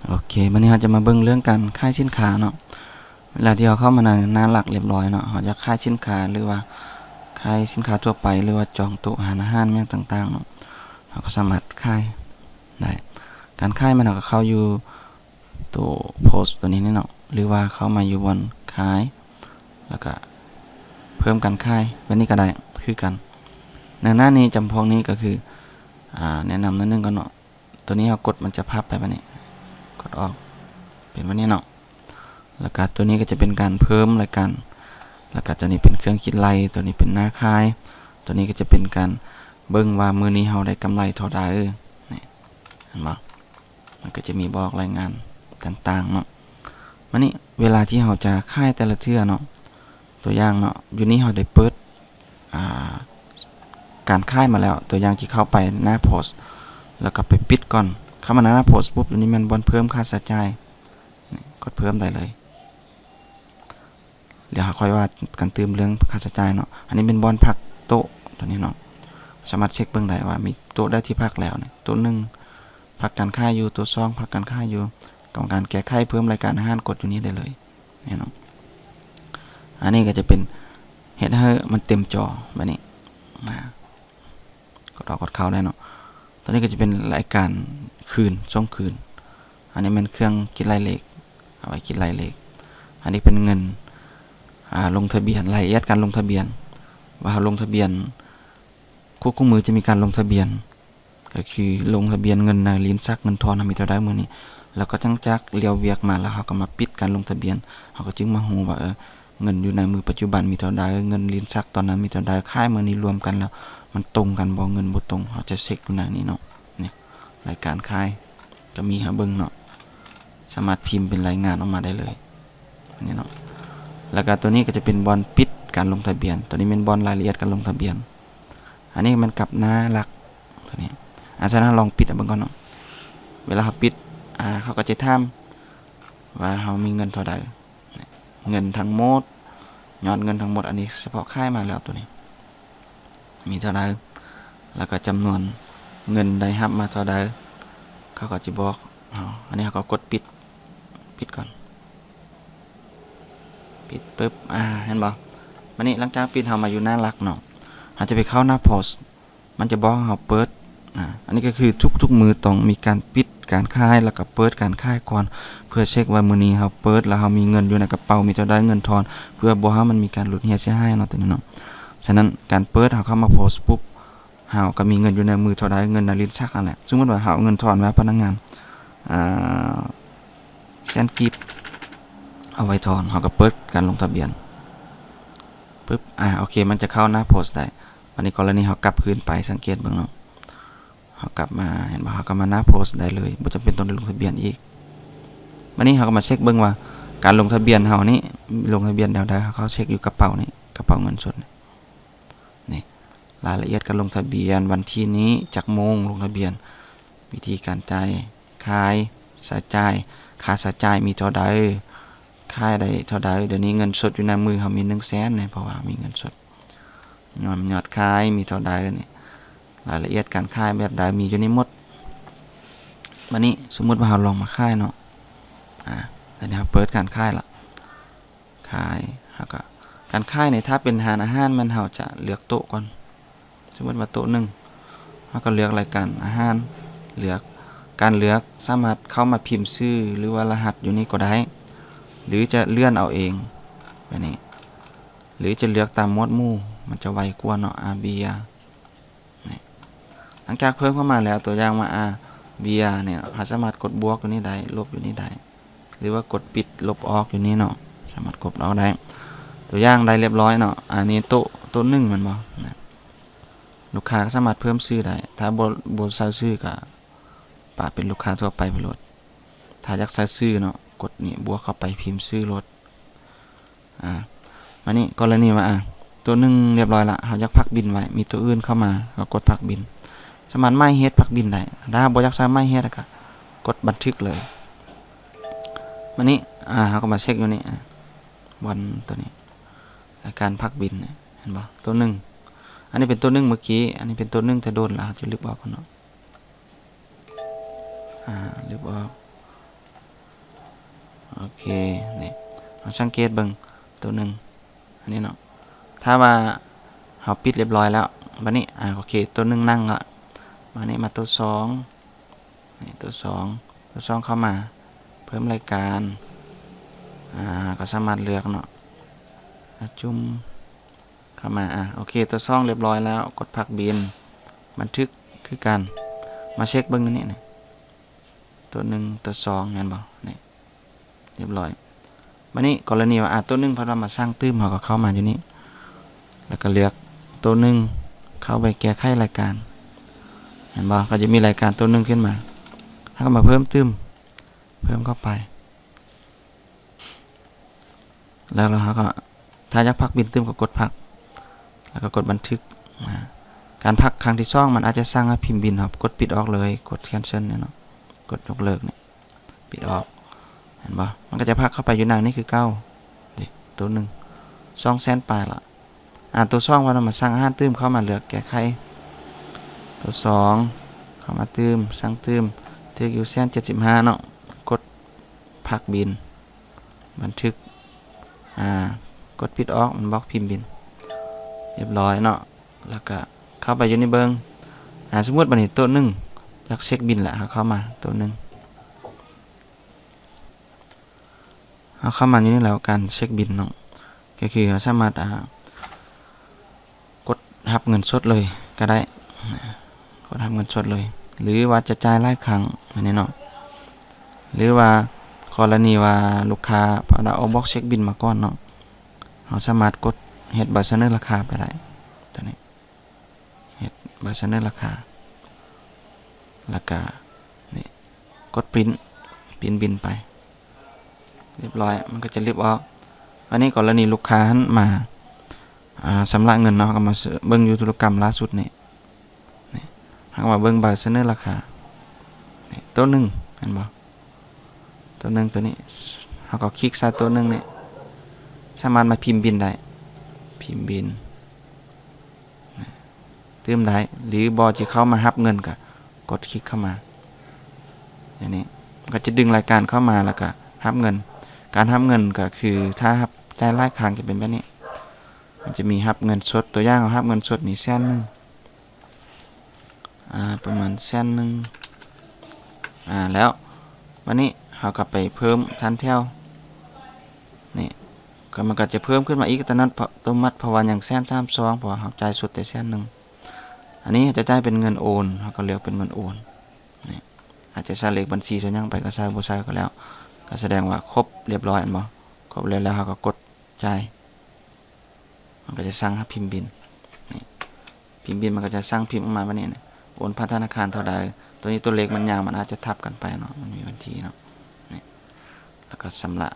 ໂອເຄ ບັດນີ້ເຮົາຈະມາເບິ່ງເລື່ອງການຂາຍສິນຄ້າເນາະ. ເວລາທີ່ເຮົາເຂົ້າມາໃນໜ້າຫຼັກລຽບຮ້ອຍເນາະ, ເຮົາຢາກຂາຍສິນຄ້າ ຫຼືວ່າຂາຍສິນຄ້າທົ່ວໄປ ຫຼືວ່າຈອງໂຕະຮ້ານອາຫານຫຍັງຕ່າງໆເນາະ, ເຮົາກໍສາມາດຂາຍໄດ້. ການຂາຍມັນ ເຮົາກໍເຂົ້າຢູ່ໂຕໂພສໂຕນີ້ເນາະ ຫຼືວ່າເຂົ້າມາຢູ່ບ່ອນຂາຍ ແລ້ວກໍເພີ່ມການຂາຍ ແບບນີ້ກໍໄດ້ຄືກັນ. ໃນໜ້ານີ້ ຈຳພວກນີ້ກໍຄື ອາ ແນະນຳໜ້ອຍໜຶ່ງກ່ອນເນາະ. ຕົວນີ້ເຮົາກົດ ມັນຈະພັບໄປແບບນີ້, ກົດອອກ ເປັນແບບນີ້ເນາະ. ແລ້ວກະຕົວນີ້ກໍຈະເປັນການເພີ່ມລາຍການ, ແລ້ວກະຕົວນີ້ເປັນເຄື່ອງຄິດໄລ່, ຕົວນີ້ເປັນໜ້າຂາຍ, ຕົວນີ້ກໍຈະເປັນການເບິ່ງວ່າມື້ນີ້ເຮົາໄດ້ກຳໄລເທົ່າໃດ. ນີ້ ເຫັນບໍ່? ມັນກໍຈະມີບອກລາຍງານຕ່າງໆເນາະ. ມານີ້ ເວລາທີ່ເຮົາຈະຂາຍແຕ່ລະເທື່ອເນາະ, ຕົວຢ່າງເນາະ, ຢູ່ນີ້ເຮົາໄດ້ເປີດ ອ່າ ການຂາຍມາແລ້ວ, ຕົວຢ່າງທີ່ເຂົ້າໄປໜ້າໂພສ ແລ້ວກໍໄປປິດກ່ອນ. ເຂົ້າມາໃນໜ້າໂພສປຸບ ຢູ່ນີ້ແມ່ນບ່ອນເພີ່ມຄ່າໃຊ້ຈ່າຍ, ນີ້ ກົດເພີ່ມໄດ້ເລີຍ. ດຽວເຮົາຄ່ອຍວ່າກັນຕື່ມເລື່ອງຄ່າໃຊ້ຈ່າຍເນາະ. ອັນນີ້ແມ່ນບ່ອນພັກໂຕະຕົວນີ້ເນາະ, ສາມາດເຊັກເບິ່ງໄດ້ວ່າມີໂຕະໃດທີ່ພັກແລ້ວ. ນີ້ ໂຕະໜຶ່ງພັກການຂາຍຢູ່, ໂຕະສອງພັກການຂາຍຢູ່. ກຳມະການແກ້ໄຂເພີ່ມລາຍການອາຫານ ກົດຢູ່ນີ້ໄດ້ເລີຍ. ນີ້ເນາະ, ອັນນີ້ກໍຈະເປັນເຮັດໃຫ້ມັນເຕັມຈໍແບບນີ້. ອາ ກົດອອກກົດເຂົ້າໄດ້ເນາະ. ຕົວນີ້ກໍຈະເປັນລາຍການຄືນ ສົ່ງຄືນ. ອັນນີ້ແມ່ນເຄື່ອງຄິດໄລ່ເລກ, ເອົາໄວ້ຄິດໄລ່ເລກ. ອັນນີ້ເປັນເງິນ ອາ ລົງທະບຽນ, ລາຍລະອຽດການລົງທະບຽນ ວ່າເຮົາລົງທະບຽນ ຄູ່ ຄູ່ມື້ຈະມີການລົງທະບຽນ ກໍຄືລົງທະບຽນເງິນໃນລິ້ນຊັກເງິນທອນເຮົາມີເທົ່າໃດມື້ນີ້, ແລ້ວກໍຫຼັງຈາກລ້ຽວວຽກມາແລ້ວ ເຮົາກໍມາປິດການລົງທະບຽນ, ເຮົາກໍຈຶ່ງມາຮູ້ວ່າ ເອີ ເງິນຢູ່ໃນມື້ປັດຈຸບັນມີເທົ່າໃດ, ເງິນລິ້ນຊັກຕອນນັ້ນມີເທົ່າໃດ, ຂາຍມື້ນີ້ລວມກັນແລ້ວມັນຕົງກັນບໍ່, ເງິນບໍ່ຕົງ, ເຮົາຈະເຊັກຢູ່ໃນນີ້ເນາະ. ນີ້ ລາຍການຂາຍກໍມີໃຫ້ເບິ່ງເນາະ, ສາມາດພິມເປັນລາຍງານອອກມາໄດ້ເລີຍ ອັນນີ້ເນາະ. ແລ້ວກໍຕົວນີ້ກໍຈະເປັນບ່ອນປິດການລົງທະບຽນ, ຕົວນີ້ແມ່ນບ່ອນລາຍລະອຽດການລົງທະບຽນ. ອັນນີ້ມັນກັບໜ້າຫຼັກຕົວນີ້. ອາ ສະນັ້ນເຮົາລອງປິດເອົາເບິ່ງກ່ອນເນາະ. ເວລາເຮົາປິດ ອາ ເຂົາກໍຈະຖາມວ່າເຮົາມີເງິນເທົ່າໃດ, ເງິນທັງໝົດ, ຍອດເງິນທັງໝົດ, ອັນນີ້ສະເພາະຂາຍມາແລ້ວຕົວນີ້ ມີເທົ່າໃດ ແລ້ວກໍຈຳນວນເງິນໄດ້ຮັບມາເທົ່າໃດ ເຂົາກໍຈະບອກເຮົາ. ອັນນີ້ເຮົາກໍກົດປິດ, ປິດກ່ອນ, ປິດປຶບ ອາ ເຫັນບໍ່? ບາດນີ້ຫຼັງຈາກປິດ ເຮົາມາຢູ່ໜ້າຫຼັກເນາະ, ເຮົາຈະໄປເຂົ້າໜ້າໂພສ ມັນຈະບອກໃຫ້ເຮົາເປີດ. ອາ ອັນນີ້ກໍຄືທຸກໆມື້ຕ້ອງມີການປິດການຂາຍ ແລ້ວກໍເປີດການຂາຍກ່ອນ ເພື່ອເຊັກວ່າມື້ນີ້ເຮົາເປີດແລ້ວເຮົາມີເງິນຢູ່ໃນກະເປົາມີເທົ່າໃດເງິນທອນ ເພື່ອບໍ່ໃຫ້ມັນມີການຫຼຸດເຫຍເສຍຫາຍເນາະ ຕົວນີ້ເນາະ. ສະນັ້ນການເປີດ ເຮົາເຂົ້າມາໂພສປຸບ ເຮົາກໍມີເງິນຢູ່ໃນມືເທົ່າໃດ ເງິນໃນລິ້ນຊັກຫັ້ນແຫຼະ. ສົມມຸດວ່າເຮົາເອົາເງິນທອນໄວ້ພະນັກງານ ອາ ແສນກີບ ເອົາໄວ້ທອນ, ເຮົາກໍເປີດການລົງທະບຽນປຶບ ອາ ໂອເຄ ມັນຈະເຂົ້າໜ້າໂພສໄດ້. ບາດນີ້ກໍລະນີເຮົາກັບຄືນໄປ ສັງເກດເບິ່ງເນາະ, ເຮົາກັບມາ ເຫັນບໍ່, ເຮົາກໍມາໜ້າໂພສໄດ້ເລີຍ ບໍ່ຈຳເປັນຕ້ອງໄດ້ລົງທະບຽນອີກ. ບາດນີ້ເຮົາກໍມາເຊັກເບິ່ງວ່າການລົງທະບຽນເຮົານີ້ ລົງທະບຽນແນວໃດ, ເຮົາເຂົ້າເຊັກຢູ່ກະເປົານີ້ ກະເປົາເງິນສົດນີ້. ນີ້ ລາຍລະອຽດການລົງທະບຽນ, ວັນທີນີ້ ຈັກໂມງລົງທະບຽນ, ວິທີການຈ່າຍ, ຂາຍ, ໃຊ້ຈ່າຍ, ຄ່າໃຊ້ຈ່າຍມີເທົ່າໃດ, ຂາຍໄດ້ເທົ່າໃດ. ດຽວນີ້ເງິນສົດຢູ່ໃນມືເຮົາມີໜຶ່ງແສນນີ້ ເພາະວ່າເຮົາມີເງິນສົດ. ຍອດ, ຍອດຂາຍມີເທົ່າໃດນີ້, ລາຍລະອຽດການຂາຍແບບໃດ ມີຢູ່ນີ້ໝົດ. ບາດນີ້ສົມມຸດວ່າເຮົາລອງມາຂາຍເນາະ, ອາ ດຽວນີ້ເຮົາເປີດການຂາຍລະ. ຂາຍ ເຮົາກໍ ການຂາຍນີ້ ຖ້າເປັນຮ້ານອາຫານ ແມ່ນເຮົາຈະເລືອກໂຕະກ່ອນ. ສົມມຸດວ່າໂຕະໜຶ່ງ ເຮົາກໍເລືອກລາຍການອາຫານ, ເລືອກ ການເລືອກສາມາດເຂົ້າມາພິມຊື່ ຫຼືວ່າລະຫັດຢູ່ນີ້ກໍໄດ້ ຫຼືຈະເລື່ອນເອົາເອງແບບນີ້ ຫຼືຈະເລືອກຕາມໝວດໝູ່ ມັນຈະໄວກວ່າເນາະ. ອາ ເບຍ ນີ້ ຫຼັງຈາກເພີ່ມເຂົ້າມາແລ້ວ ຕົວຢ່າງວ່າ ອາ ເບຍນີ້ ເຮົາສາມາດກົດບວກຢູ່ນີ້ໄດ້ ລົບຢູ່ນີ້ໄດ້ ຫຼືວ່າກົດປິດລົບອອກຢູ່ນີ້ເນາະ, ສາມາດກົດອອກໄດ້. ຕົວຢ່າງໄດ້ລຽບຮ້ອຍເນາະ, ອັນນີ້ໂຕະ ໂຕະໜຶ່ງແມ່ນບໍ່? ນະ ລູກຄ້າກໍສາມາດເພີ່ມຊື່ໄດ້, ຖ້າບໍ່ ບໍ່ໃສ່ຊື່ກໍປະເປັນລູກຄ້າທົ່ວໄປໄປໂລດ, ຖ້າຢາກໃສ່ຊື່ເນາະ ກົດນີ້ບວກເຂົ້າໄປ ພິມຊື່ໂລດ. ອາ ມານີ້ ກໍລະນີວ່າ ອາ ໂຕະໜຶ່ງລຽບຮ້ອຍລະ ເຮົາຢາກພັກບິນໄວ້ ມີໂຕະອື່ນເຂົ້າມາ ເຮົາກໍກົດພັກບິນ, ສາມາດໝາຍເຫດພັກບິນໄດ້. ຖ້າບໍ່ຢາກໃສ່ໝາຍເຫດ ກໍກົດບັນທຶກເລີຍ. ມານີ້ ອາ ເຮົາກໍມາເຊັກຢູ່ນີ້ ອາ ບ່ອນໂຕນີ້ ລາຍການພັກບິນ ເຫັນບໍ່? ໂຕະໜຶ່ງ ອັນນີ້ເປັນໂຕະໜຶ່ງເມື່ອກີ້, ອັນນີ້ເປັນໂຕະໜຶ່ງແຕ່ດົນລະ, ເຮົາຈະລຶບອອກກ່ອນເນາະ. ອາ ລຶບອອກ. ໂອເຄ ນີ້ ເຮົາສັງເກດເບິ່ງໂຕໜຶ່ງ ອັນນີ້ເນາະ ຖ້າວ່າເຮົາປິດລຽບຮ້ອຍແລ້ວ ບາດນີ້ ອາ ໂອເຄ ໂຕໜຶ່ງນັ່ງລະ ບາດນີ້ມາໂຕສອງ ນີ້ໂຕສອງ ໂຕສອງເຂົ້າມາ ເພີ່ມລາຍການ ອາ ກໍສາມາດເລືອກເນາະ ອາ ຈຸ່ມເຂົ້າມາ ອາ ໂອເຄ ໂຕສອງລຽບຮ້ອຍແລ້ວ ກົດພັກບິນ ບັນທຶກຄືກັນ ມາເຊັກເບິ່ງຢູ່ນີ້ ໂຕໜຶ່ງ ໂຕສອງ ແມ່ນບໍ່? ນີ້ ລຽບຮ້ອຍ ບາດນີ້ກໍລະນີວ່າ ອາ ໂຕໜຶ່ງເພິ່ນວ່າມາສ້າງຕື່ມ ເຮົາກໍເຂົ້າມາຢູ່ນີ້ ແລ້ວກໍເລືອກໂຕໜຶ່ງ ເຂົ້າໄປແກ້ໄຂລາຍການ ເຫັນບໍ່? ກໍຈະມີລາຍການໂຕໜຶ່ງຂຶ້ນມາ ເຮົາກໍມາເພີ່ມຕື່ມ ເພີ່ມເຂົ້າໄປ ແລ້ວເຮົາກໍ ຖ້າຢາກພັກບິນຕື່ມກໍກົດພັກ ແລ້ວກໍກົດບັນທຶກ ອາ ການພັກຄັ້ງທີສອງ ມັນອາດຈະສັ່ງໃຫ້ພິມບິນ ເຮົາກົດປິດອອກເລີຍ ກົດແຄນເຊິນນີ້ເນາະ ກົດຍົກເລີກນີ້ ປິດອອກ ເຫັນບໍ່? ມັນກໍຈະພັກເຂົ້າໄປຢູ່ໜ້ານີ້ຄືເກົ່າ ເດ້ ໂຕໜຶ່ງ ສອງແສນປາຍລະ ອາ ໂຕສອງວ່າມາສັ່ງອາຫານຕື່ມ ເຂົ້າມາເລືອກແກ້ໄຂ ໂຕສອງ ເຂົ້າມາຕື່ມ ສັ່ງຕື່ມ ຖືກຢູ່ແສນເຈັດສິບຫ້າເນາະ ກົດພັກບິນ ບັນທຶກ ອາ ກົດປິດອອກ ມັນບອກພິມບິນ ລຽບຮ້ອຍເນາະ ແລ້ວກະເຂົ້າໄປຢູ່ນີ້ເບິ່ງ ອາ ສົມມຸດບາດນີ້ໂຕະໜຶ່ງ ຢາກເຊັກບິນລະ ເຮົາເຂົ້າມາໂຕະໜຶ່ງ ເຮົາເຂົ້າມາຢູ່ນີ້ແລ້ວ ການເຊັກບິນເນາະ ກໍຄືເຮົາສາມາດ ອາ ກົດຮັບເງິນສົດເລີຍກໍໄດ້ ກົດຮັບເງິນສົດເລີຍ ຫຼືວ່າຈະຈ່າຍຫຼາຍຄັ້ງ ແມ່ນເນາະ ຫຼືວ່າກໍລະນີວ່າລູກຄ້າເພິ່ນເອົາ inbox ເຊັກບິນມາກ່ອນເນາະ ເຮົາສາມາດກົດເຮັດໃບສະເໜີລາຄາໄປໄດ້ ຕົວນີ້ ເຮັດໃບສະເໜີລາຄາ ແລ້ວກະນີ້ ກົດ print print ບິນໄປ ລຽບຮ້ອຍ ມັນກໍຈະລິບອອກ ອັນນີ້ກໍລະນີລູກຄ້າຫັ້ນມາ ອາ ຊຳລະເງິນເນາະ ເຮົາກໍມາເບິ່ງຢູ່ທຸລະກຳລ່າສຸດນີ້ ນີ້ ເຮົາກໍມາເບິ່ງໃບສະເໜີລາຄາ ນີ້ ໂຕະໜຶ່ງ ເຫັນບໍ່? ໂຕະໜຶ່ງ ໂຕະນີ້ ເຮົາກໍຄລິກໃສ່ໂຕະໜຶ່ງນີ້ ສາມາດມາພິມບິນໄດ້ ພິມບິນ ຕື່ມໄດ້ ຫຼືບໍ່ ຊິເຂົ້າມາຮັບເງິນ ກໍກົດຄລິກເຂົ້າມາ ຢ່າງນີ້ ມັນກໍຈະດຶງລາຍການເຂົ້າມາ ແລ້ວກໍຮັບເງິນ ການຮັບເງິນກໍຄື ຖ້າຮັບ ຈ່າຍຫຼາຍຄັ້ງຈະເປັນແບບນີ້ ມັນຈະມີຮັບເງິນສົດ ຕົວຢ່າງເຮົາຮັບເງິນສົດນີ້ແສນໜຶ່ງ ອາ ປະມານແສນໜຶ່ງ ອາ ແລ້ວບາດນີ້ເຮົາກໍໄປເພີ່ມຖັນແຖວ ນີ້ ກໍມັນກໍຈະເພີ່ມຂຶ້ນມາອີກອັດຕະໂນມັດ ເພາະວ່າຍັງແສນສາມສອງ ເພາະວ່າເຮົາຈ່າຍສົດແຕ່ແສນໜຶ່ງ ອັນນີ້ເຮົາຈະຈ່າຍເປັນເງິນໂອນ ເຮົາກໍເລືອກເປັນເງິນໂອນ ນີ້ ອາດຈະໃສ່ເລກບັນຊີສ່ວນຫຍັງໄປກໍໃສ່ ບໍ່ໃສ່ກໍແລ້ວ ກໍສະແດງວ່າຄົບລຽບຮ້ອຍ ແມ່ນບໍ່? ຄົບແລ້ວ ແລ້ວເຮົາກໍກົດຈ່າຍ ມັນກໍຈະສັ່ງໃຫ້ພິມບິນ ນີ້ ພິມບິນ ມັນກໍຈະສັ່ງພິມອອກມາແບບນີ້ ໂອນຜ່ານທະນາຄານເທົ່າໃດ ຕົວນີ້ຕົວເລກມັນຍາວ ມັນອາດຈະທັບກັນໄປເນາະ ມັນມີວັນທີເນາະ ນີ້ ແລ້ວກໍຊຳລະ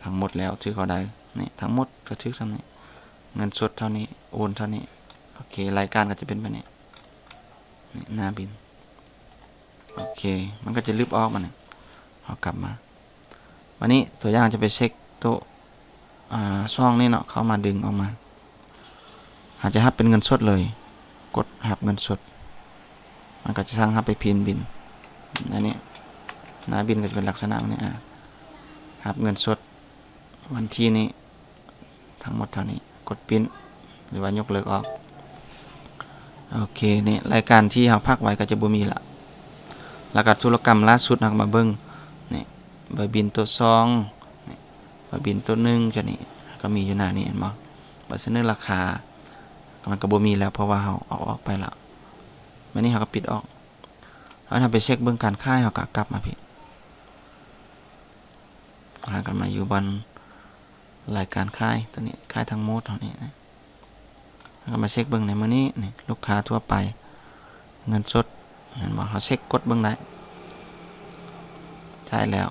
ທັງໝົດແລ້ວຖືກເທົ່າໃດ ນີ້ ທັງໝົດກໍຖືກສ່ຳນີ້ ເງິນສົດເທົ່ານີ້ ໂອນເທົ່ານີ້ ໂອເຄ ລາຍການກໍຈະເປັນແບບນີ້ ນີ້ ໜ້າບິນ ໂອເຄ ມັນກໍຈະລຶບອອກ ບາດນີ້ເຮົາກັບມາ ບາດນີ້ຕົວຢ່າງຈະໄປເຊັກໂຕະ ອາ ຊ່ອງນີ້ເນາະ ເຂົ້າມາດຶງອອກມາ ເຮົາຈະຮັບເປັນເງິນສົດເລີຍ ກົດຮັບເງິນສົດ ມັນກໍຈະສັ່ງເຮົາໄປພິມບິນ ອັນນີ້ ໜ້າບິນກໍຈະເປັນລັກສະນະແບບນີ້ ອາ ຮັບເງິນສົດ ວັນທີນີ້ ທັງໝົດເທົ່ານີ້ ກົດ print ຫຼືວ່າຍົກເລີກອອກ ໂອເຄ ນີ້ລາຍການທີ່ເຮົາພັກໄວ້ກໍຈະບໍ່ມີລະ ແລ້ວກໍທຸລະກຳລ່າສຸດ ເຮົາກໍມາເບິ່ງ ນີ້ ໃບບິນໂຕະສອງ ນີ້ ໃບບິນໂຕະໜຶ່ງ ຈັ່ງນີ້ ກໍມີຢູ່ໜ້ານີ້ ເຫັນບໍ່? ໃບສະເໜີລາຄາ ມັນກໍບໍ່ມີແລ້ວ ເພາະວ່າເຮົາເອົາອອກໄປແລ້ວ ບາດນີ້ເຮົາກໍປິດອອກ ເຮົາໄປເຊັກເບິ່ງການຂາຍ ເຮົາກໍກັບມາພີ້ ພາກັນມາຢູ່ບ່ອນລາຍການຂາຍ ຕົວນີ້ຂາຍທັງໝົດເຮົານີ້ນະ ເຮົາກໍມາເຊັກເບິ່ງໃນມື້ນີ້ນີ້ ລູກຄ້າທົ່ວໄປ ເງິນສົດ ເຫັນບໍ່? ເຮົາເຊັກກົດເບິ່ງໄດ້ ໃຊ້ແລ້ວ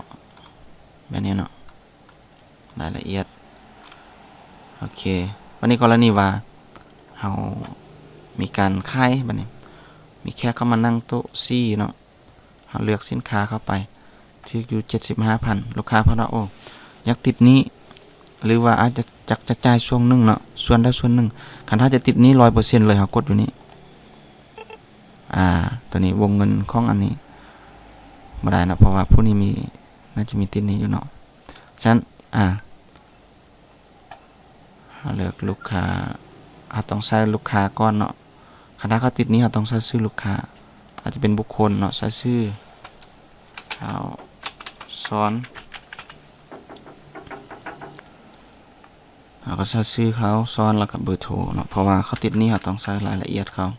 ແບບນີ້ເນາະ ລາຍລະອຽດ ໂອເຄ ບາດນີ້ກໍລະນີວ່າເຮົາມີການຂາຍ ບາດນີ້ມີແຂກເຂົ້າມານັ່ງໂຕະສີ່ເນາະ ເຮົາເລືອກສິນຄ້າເຂົ້າໄປ ຖືກຢູ່ເຈັດສິບຫ້າພັນ ລູກຄ້າເພິ່ນວ່າ ໂອ້ ຢາກຕິດໜີ້ ຫຼືວ່າອາດຈະ ຢາກຈະຈ່າຍຊ່ວງໜຶ່ງເນາະ ສ່ວນໃດສ່ວນໜຶ່ງ ຄັນຖ້າຈະຕິດໜີ້ຮ້ອຍເປີເຊັນເລີຍ ເຮົາກົດຢູ່ນີ້ ອາ ຕົວນີ້ວົງເງິນຂອງອັນນີ້ບໍ່ໄດ້ເນາະ ເພາະວ່າຜູ້ນີ້ມີ ໜ້າຈະມີຕິດໜີ້ຢູ່ເນາະ ຊັ້ນ ອາ ເຮົາເລືອກລູກຄ້າ ເຮົາຕ້ອງໃສ່ລູກຄ້າກ່ອນເນາະ. ຄັນຖ້າເຂົາຕິດໜີ້ ເຮົາຕ້ອງໃສ່ຊື່ລູກຄ້າ ອາດຈະເປັນບຸກຄົນເນາະ ໃສ່ຊື່ ທ້າວ ຊອນ ເຮົາກໍໃສ່ຊື່ ທ້າວ ຊອນ ແລ້ວກໍເບີໂທເນາະ ເພາະວ່າເຂົາຕິດໜີ້ ເຮົາຕ້ອງໃສ່ລາຍລະອຽດເຂົາ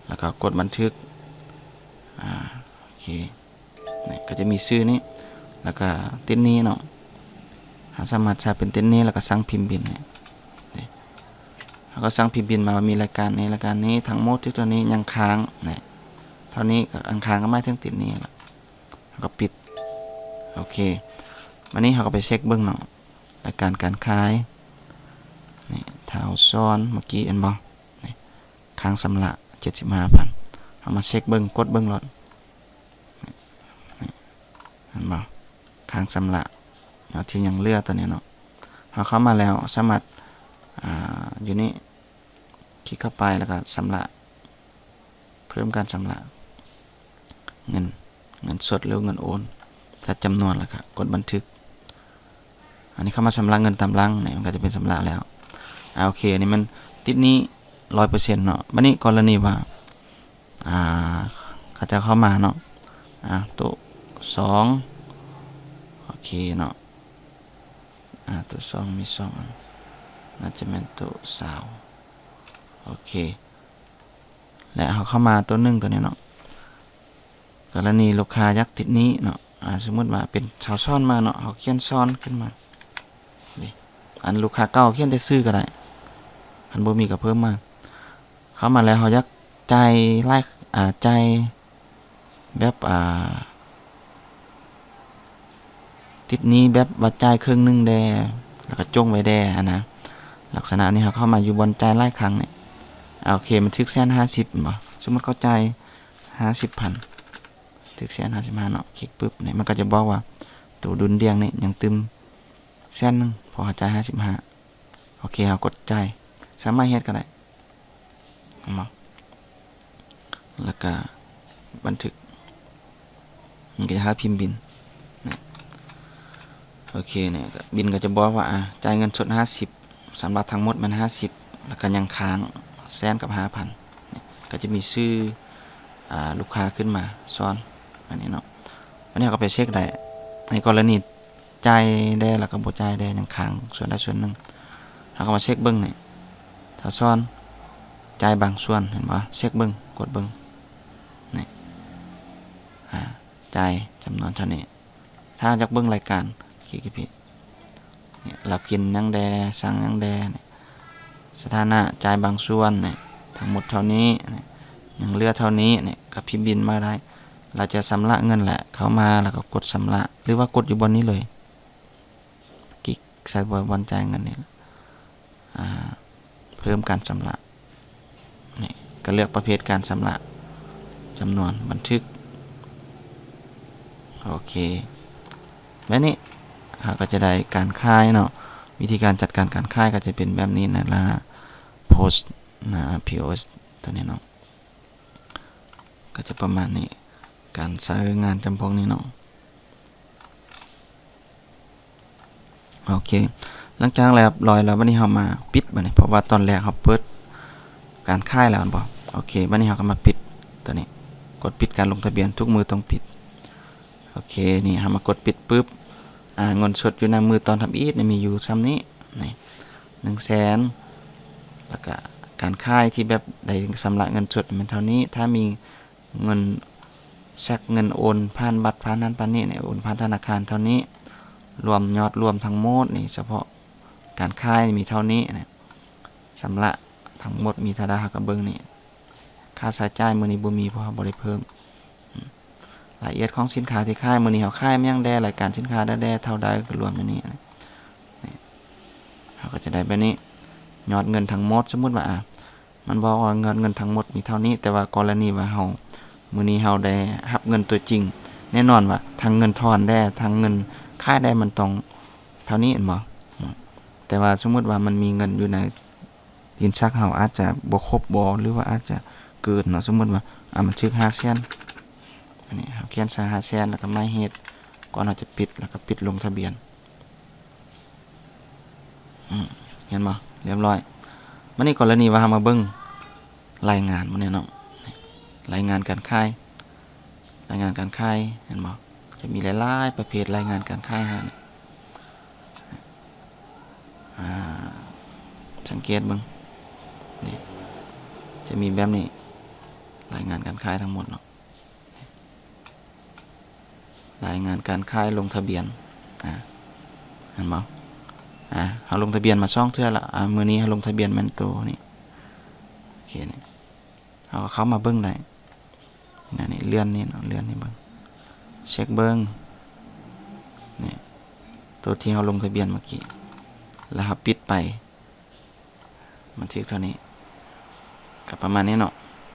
ແລ້ວກໍກົດບັນທຶກ ອາ ໂອເຄ. ນີ້ກໍຈະມີຊື່ນີ້ ແລ້ວກໍຕິດໜີ້ເນາະ ເຮົາສາມາດໃຊ້ເປັນຕິດໜີ້ ແລ້ວກໍສັ່ງພິມບິນນີ້ ນີ້ ເຮົາກໍສັ່ງພິມບິນມາວ່າມີລາຍການນີ້ ລາຍການນີ້ ທັງໝົດທີ່ຕົວນີ້ຍັງຄ້າງນີ້ ເທົ່ານີ້ກໍອັນຄ້າງກໍໝາຍເຖິງຕິດໜີ້ລະ ເຮົາກໍປິດ ໂອເຄ. ບາດນີ້ເຮົາກໍໄປເຊັກເບິ່ງເນາະ ລາຍການການຂາຍ ນີ້ ທ້າວ ຊອນ ເມື່ອກີ້ເຫັນບໍ່ ນີ້ ຄ້າງຊຳລະເຈັດສິບຫ້າພັນ ເຮົາມາເຊັກເບິ່ງ ກົດເບິ່ງໂລດ ນີ້ ເຫັນບໍ່ ຄ້າງຊຳລະເນາະ ທີ່ຍັງເຫຼືອຕົວນີ້ເນາະ. ເຮົາເຂົ້າມາແລ້ວສາມາດ ອາ ຢູ່ນີ້ ຄລິກເຂົ້າໄປ ແລ້ວກໍຊຳລະ ເພີ່ມການຊຳລະເງິນ ເງິນສົດ ຫຼື ເງິນໂອນ ຈັດຈຳນວນ ແລ້ວກໍກົດບັນທຶກ. ອັນນີ້ເຂົ້າມາຊຳລະເງິນຕາມຫຼັງນີ້ ມັນກໍຈະເປັນຊຳລະແລ້ວ. ອາ ໂອເຄ ອັນນີ້ມັນຕິດໜີ້ຮ້ອຍເປີເຊັນເນາະ. ບາດນີ້ກໍລະນີວ່າ ອາ ເຂົາເຈົ້າເຂົ້າມາເນາະ ອາ ໂຕະສອງ ໂອເຄເນາະ ອາ ໂຕະສອງມີສອງອັນ ໜ້າຈະແມ່ນໂຕະຊາວ ໂອເຄ. ແລະ ເຮົາເຂົ້າມາໂຕະໜຶ່ງໂຕນີ້ເນາະ ກໍລະນີລູກຄ້າຢາກຕິດໜີ້ເນາະ ອາ ສົມມຸດວ່າເປັນຊາວຊອນມາເນາະ ເຮົາຂຽນຊອນຂຶ້ນມາ ນີ້ ອັນລູກຄ້າເກົ່າຂຽນແຕ່ຊື່ກໍໄດ້ ຄັນບໍ່ມີກໍເພີ່ມມາ. ເຂົ້າມາແລ້ວເຮົາຢາກຈ່າຍຫຼາຍ ອາ ຈ່າຍແບບ ອາ ຕິດໜີ້ແບບວ່າຈ່າຍເຄິ່ງໜຶ່ງແດ່ ແລ້ວກໍຈົ່ງໄວ້ແດ່ຫັ້ນນະ ລັກສະນະນີ້. ເຮົາເຂົ້າມາຢູ່ບ່ອນຈ່າຍຫຼາຍຄັ້ງນີ້ ອາ ໂອເຄ ມັນຖືກແສນຫ້າສິບແມ່ນບໍ່? ສົມມຸດເຂົາຈ່າຍຫ້າສິບພັນ ຖືກແສນຫ້າສິບຫ້າເນາະ ຄລິກປຶບນີ້ ມັນກໍຈະບອກວ່າໂຕດຸນດ່ຽງນີ້ຍັງຕື່ມແສນໜຶ່ງ ເພາະເຮົາຈ່າຍຫ້າສິບຫ້າ. ໂອເຄ ເຮົາກົດຈ່າຍ ສາມາດເຮັດກໍໄດ້ ເຫັນບໍ່? ແລ້ວກະບັນທຶກ ມັນກໍຈະຫາພິມບິນນະ ໂອເຄ ນີ້ກໍບິນກໍຈະບອກວ່າ ອາ ຈ່າຍເງິນສົດຫ້າສິບ ສຳລັບທັງໝົດແມ່ນຫ້າສິບ ແລ້ວກໍຍັງຄ້າງແສນກັບຫ້າພັນ ກໍຈະມີຊື່ ອາ ລູກຄ້າຂຶ້ນມາ ຊອນ ອັນນີ້ເນາະ. ອັນນີ້ເຮົາກໍໄປເຊັກໄດ້ ໃນກໍລະນີ ຈ່າຍແດ່ ແລ້ວກໍບໍ່ຈ່າຍແດ່ ຍັງຄ້າງສ່ວນໃດສ່ວນໜຶ່ງ ເຮົາກໍມາເຊັກເບິ່ງນີ້ ຖ້າຊອນ ຈ່າຍບາງສ່ວນ ເຫັນບໍ່? ເຊັກເບິ່ງ ກົດເບິ່ງ ນີ້ ອາ ຈ່າຍຈຳນວນເທົ່ານີ້. ຖ້າຢາກເບິ່ງລາຍການ ຄລິກຢູ່ພີ້ ນີ້ ລາວກິນຫຍັງແດ່ ສັ່ງຫຍັງແດ່ ນີ້ ສະຖານະ ຈ່າຍບາງສ່ວນ ນີ້ ທັງໝົດເທົ່ານີ້ ນີ້ ຍັງເຫຼືອເທົ່ານີ້ ນີ້ ກໍພິມບິນມາໄດ້. ລາວຈະຊຳລະເງິນແຫຼະ ເຂົ້າມາແລ້ວກໍກົດຊຳລະ ຫຼືວ່າກົດຢູ່ບ່ອນນີ້ເລີຍ ຄລິກໃສ່ບ່ອນຈ່າຍເງິນນີ້ ອາ ເພີ່ມການຊຳລະ ນີ້ ກໍເລືອກປະເພດການຊຳລະ ຈຳນວນ ບັນທຶກ ໂອເຄ. ແບບນີ້ເຮົາກໍຈະໄດ້ການຂາຍເນາະ. ວິທີການຈັດການການຂາຍກໍຈະເປັນແບບນີ້ນະ ລະໂພສນະ ພີໂອເອສ ຕົວນີ້ເນາະ ກໍຈະປະມານນີ້ ການໃຊ້ງານຈຳພວກນີ້ເນາະ. ໂອເຄ ຫຼັງຈາກແລ້ວຮຽບຮ້ອຍແລ້ວ ບັດນີ້ເຮົາມາປິດ ບັດນີ້ ເພາະວ່າຕອນແລກເຮົາເປີດການຂາຍແລ້ວແມ່ນບໍ່? ໂອເຄ ບັດນີ້ເຮົາກໍມາປິດຕົວນີ້ ກົດປິດການລົງທະບຽນ ທຸກມື້ຕ້ອງປິດ. ໂອເຄ ນີ້ເຮົາມາກົດປິດປຶບ ອາ ເງິນສົດຢູ່ໃນມື້ຕອນທຳອິດນີ້ມີຢູ່ຊ່ຳນີ້ ນີ້ ໜຶ່ງແສນ ແລ້ວກະການຂາຍທີ່ແບບໄດ້ຊຳລະເງິນສົດແມ່ນເທົ່ານີ້ ຖ້າມີ ເງິນ ຊັກເງິນໂອນຜ່ານບັດ ຜ່ານນັ້ນຜ່ານນີ້ນີ້ ໂອນຜ່ານທະນາຄານເທົ່ານີ້ ລວມ ຍອດລວມທັງໝົດນີ້ ສະເພາະການຂາຍມີເທົ່ານີ້ນີ້ ຊຳລະທັງໝົດມີເທົ່າໃດ ເຮົາກໍເບິ່ງນີ້ ຄ່າໃຊ້ຈ່າຍມື້ນີ້ບໍ່ມີ ເພາະເຮົາບໍ່ໄດ້ເພີ່ມ ອາ ລາຍລະອຽດຂອງສິນຄ້າທີ່ຂາຍ ມື້ນີ້ເຮົາຂາຍຫຍັງແດ່ ລາຍການສິນຄ້າແດ່ ເທົ່າໃດ ກໍລວມຢູ່ນີ້ ນີ້ ເຮົາກໍຈະໄດ້ແບບນີ້ ຍອດເງິນທັງໝົດ ສົມມຸດວ່າ ອາ ມັນບອກວ່າຍອດເງິນທັງໝົດມີເທົ່ານີ້ ແຕ່ວ່າກໍລະນີວ່າເຮົາ ມື້ນີ້ເຮົາໄດ້ຮັບເງິນຕົວຈິງ ແນ່ນອນວ່າທັງເງິນຖອນແດ່ ທັງເງິນຂາຍແດ່ ມັນຕ້ອງເທົ່ານີ້ແມ່ນບໍ່? ແຕ່ວ່າສົມມຸດວ່າມັນມີເງິນຢູ່ໃນ ດິນຊັກເຮົາອາດຈະບໍ່ຄົບບໍ່ ຫຼືວ່າອາດຈະເກີນເນາະ ສົມມຸດວ່າ ອາ ມັນຖືກຫ້າແສນ ອັນນີ້ເຮົາຂຽນໃສ່ຫ້າແສນ ແລ້ວກໍໝາຍເຫດ ກ່ອນເຮົາຈະປິດ ແລ້ວກໍປິດລົງທະບຽນ ອືມ ເຫັນບໍ່? ລຽບລ້ອຍ. ບັດນີ້ກໍລະນີວ່າເຮົາມາເບິ່ງລາຍງານໝົດນີ້ເນາະ, ລາຍງານການຂາຍ, ລາຍງານການຂາຍ ເຫັນບໍ່? ຈະມີຫຼາຍໆປະເພດລາຍງານການຂາຍໃຫ້. ອາ ສັງເກດເບິ່ງ ນີ້ ຈະມີແບບນີ້ ລາຍງານການຂາຍທັງໝົດເນາະ, ລາຍງານການຂາຍລົງທະບຽນ. ອາ ເຫັນບໍ່? ອາ ເຮົາລົງທະບຽນມາສອງເທື່ອລະ. ອາ ມື້ນີ້ເຮົາລົງທະບຽນແມ່ນໂຕນີ້. ໂອເຄ ນີ້ ເຮົາກໍເຂົ້າມາເບິ່ງໄດ້. ນີ້ນະ ນີ້ ເລື່ອນນີ້ເນາະ, ເລື່ອນນີ້ເບິ່ງ, ເຊັກເບິ່ງ ນີ້ ໂຕທີ່ເຮົາລົງທະບຽນເມື່ອກີ້ ແລ້ວເຮົາປິດໄປ ມັນຖືກເທົ່ານີ້. ກໍປະມານນີ້ເນາະ,